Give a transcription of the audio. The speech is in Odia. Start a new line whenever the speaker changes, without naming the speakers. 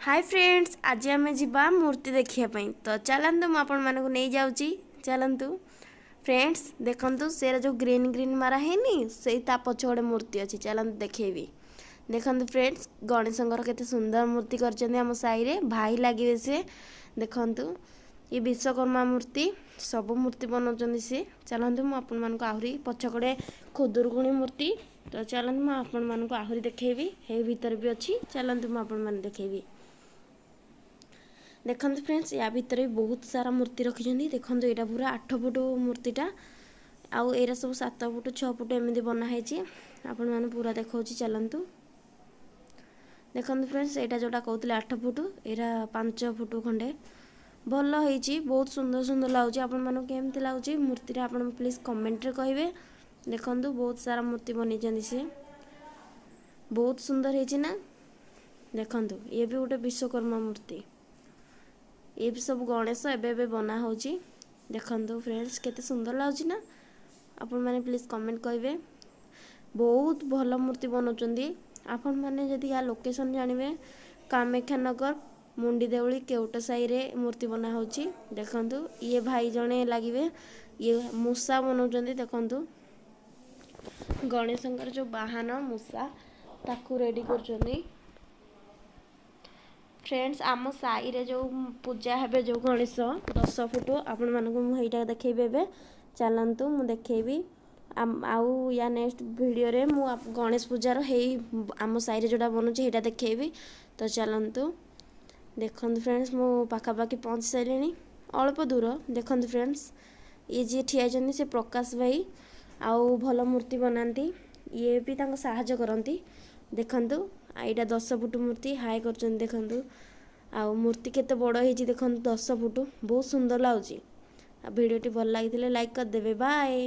ହାଇ ଫ୍ରେଣ୍ଡସ୍, ଆଜି ଆମେ ଯିବା ମୂର୍ତ୍ତି ଦେଖିବା ପାଇଁ। ତ ଚାଲନ୍ତୁ, ମୁଁ ଆପଣମାନଙ୍କୁ ନେଇଯାଉଛି। ଚାଲନ୍ତୁ ଫ୍ରେଣ୍ଡସ୍, ଦେଖନ୍ତୁ ସେରା ଯେଉଁ ଗ୍ରୀନ୍ ଗ୍ରୀନ୍ ମାରା ହେଇନି, ସେଇ ତା ପଛ ଗୋଟେ ମୂର୍ତ୍ତି ଅଛି। ଚାଲନ୍ତୁ ଦେଖେଇବି। ଦେଖନ୍ତୁ ଫ୍ରେଣ୍ଡସ୍, ଗଣେଶଙ୍କର କେତେ ସୁନ୍ଦର ମୂର୍ତ୍ତି କରିଛନ୍ତି ଆମ ସାହିରେ। ଭାଇ ଲାଗିବେ ସେ। ଦେଖନ୍ତୁ, ଇଏ ବିଶ୍ୱକର୍ମା ମୂର୍ତ୍ତି, ସବୁ ମୂର୍ତ୍ତି ବନାଉଛନ୍ତି ସିଏ। ଚାଲନ୍ତୁ, ମୁଁ ଆପଣମାନଙ୍କୁ ଆହୁରି ପଛକଡ଼େ ଖୁଦୁରୁକୁଣୀ ମୂର୍ତ୍ତି। ତ ଚାଲନ୍ତୁ, ମୁଁ ଆପଣମାନଙ୍କୁ ଆହୁରି ଦେଖେଇବି। ହେଇ ଭିତରେ ବି ଅଛି। ଚାଲନ୍ତୁ, ମୁଁ ଆପଣମାନଙ୍କୁ ଦେଖେଇବି। ଦେଖନ୍ତୁ ଫ୍ରେଣ୍ଡସ୍, ୟା ଭିତରେ ବି ବହୁତ ସାରା ମୂର୍ତ୍ତି ରଖିଛନ୍ତି। ଦେଖନ୍ତୁ, ଏଇଟା ପୁରା 8 ଫୁଟ ମୂର୍ତ୍ତିଟା, ଆଉ ଏଇଟା ସବୁ 7 ଫୁଟ, 6 ଫୁଟ ଏମିତି ବନା ହେଇଛି। ଆପଣମାନଙ୍କୁ ପୁରା ଦେଖାଉଛି, ଚାଲନ୍ତୁ। ଦେଖନ୍ତୁ ଫ୍ରେଣ୍ଡସ୍, ଏଇଟା ଯେଉଁଟା କହୁଥିଲେ 8 ଫୁଟ, ଏଇଟା 5 ଫୁଟ ଖଣ୍ଡେ। ଭଲ ହେଇଛି, ବହୁତ ସୁନ୍ଦର ସୁନ୍ଦର ଲାଗୁଛି। ଆପଣମାନଙ୍କୁ କେମିତି ଲାଗୁଛି ମୂର୍ତ୍ତିଟା, ଆପଣ ପ୍ଲିଜ୍ କମେଣ୍ଟରେ କହିବେ। ଦେଖନ୍ତୁ, ବହୁତ ସାରା ମୂର୍ତ୍ତି ବନେଇଛନ୍ତି ସିଏ। ବହୁତ ସୁନ୍ଦର ହେଇଛି ନା? ଦେଖନ୍ତୁ, ଇଏ ବି ଗୋଟେ ବିଶ୍ୱକର୍ମା ମୂର୍ତ୍ତି। ଇଏ ବି ସବୁ ଗଣେଶ ଏବେ ଏବେ ବନା ହେଉଛି। ଦେଖନ୍ତୁ ଫ୍ରେଣ୍ଡସ୍, କେତେ ସୁନ୍ଦର ଲାଗୁଛି ନା? ଆପଣମାନେ ପ୍ଲିଜ୍ କମେଣ୍ଟ କହିବେ। ବହୁତ ଭଲ ମୂର୍ତ୍ତି ବନାଉଛନ୍ତି। ଆପଣମାନେ ଯଦି ୟା ଲୋକେସନ୍ ଜାଣିବେ, କାମାକ୍ଷାନଗର ମୁଣ୍ଡିଦେଉଳି କେଉଟ ସାହିରେ ମୂର୍ତ୍ତି ବନା ହେଉଛି। ଦେଖନ୍ତୁ, ଇଏ ଭାଇ ଜଣେ ଲାଗିବେ, ଇଏ ମୂଷା ବନାଉଛନ୍ତି। ଦେଖନ୍ତୁ, ଗଣେଶଙ୍କର ଯେଉଁ ବାହାନ ମୂଷା, ତାକୁ ରେଡ଼ି କରୁଛନ୍ତି। ଫ୍ରେଣ୍ଡସ୍, ଆମ ସାହିରେ ଯେଉଁ ପୂଜା ହେବେ ଯେଉଁ ଗଣେଶ 10 ଫୁଟ, ଆପଣମାନଙ୍କୁ ମୁଁ ହେଇଟା ଦେଖେଇବି ଏବେ। ଚାଲନ୍ତୁ, ମୁଁ ଦେଖେଇବି। ଆଉ ୟା ନେକ୍ସଟ ଭିଡ଼ିଓରେ ମୁଁ ଗଣେଶ ପୂଜାର ହେଇ ଆମ ସାହିରେ ଯେଉଁଟା ବନୁଛି, ସେଇଟା ଦେଖେଇବି। ତ ଚାଲନ୍ତୁ। ଦେଖନ୍ତୁ ଫ୍ରେଣ୍ଡସ୍, ମୁଁ ପାଖାପାଖି ପହଞ୍ଚି ସାରିଲିଣି, ଅଳ୍ପ ଦୂର। ଦେଖନ୍ତୁ ଫ୍ରେଣ୍ଡସ୍, ଇଏ ଯିଏ ଠିଆ ହେଇଛନ୍ତି ସେ ପ୍ରକାଶ ଭାଇ, ଆଉ ଭଲ ମୂର୍ତ୍ତି ବନାନ୍ତି। ଇଏ ବି ତାଙ୍କୁ ସାହାଯ୍ୟ କରନ୍ତି। ଦେଖନ୍ତୁ, ଏଇଟା 10 ଫୁଟ ମୂର୍ତ୍ତି। ହାଇ କରୁଛନ୍ତି ଦେଖନ୍ତୁ। ଆଉ ମୂର୍ତ୍ତି କେତେ ବଡ଼ ହେଇଛି ଦେଖନ୍ତୁ, 10 ଫୁଟ। ବହୁତ ସୁନ୍ଦର ଲାଗୁଛି। ଆଉ ଭିଡ଼ିଓଟି ଭଲ ଲାଗିଥିଲେ ଲାଇକ୍ କରିଦେବେ। ବାଏ।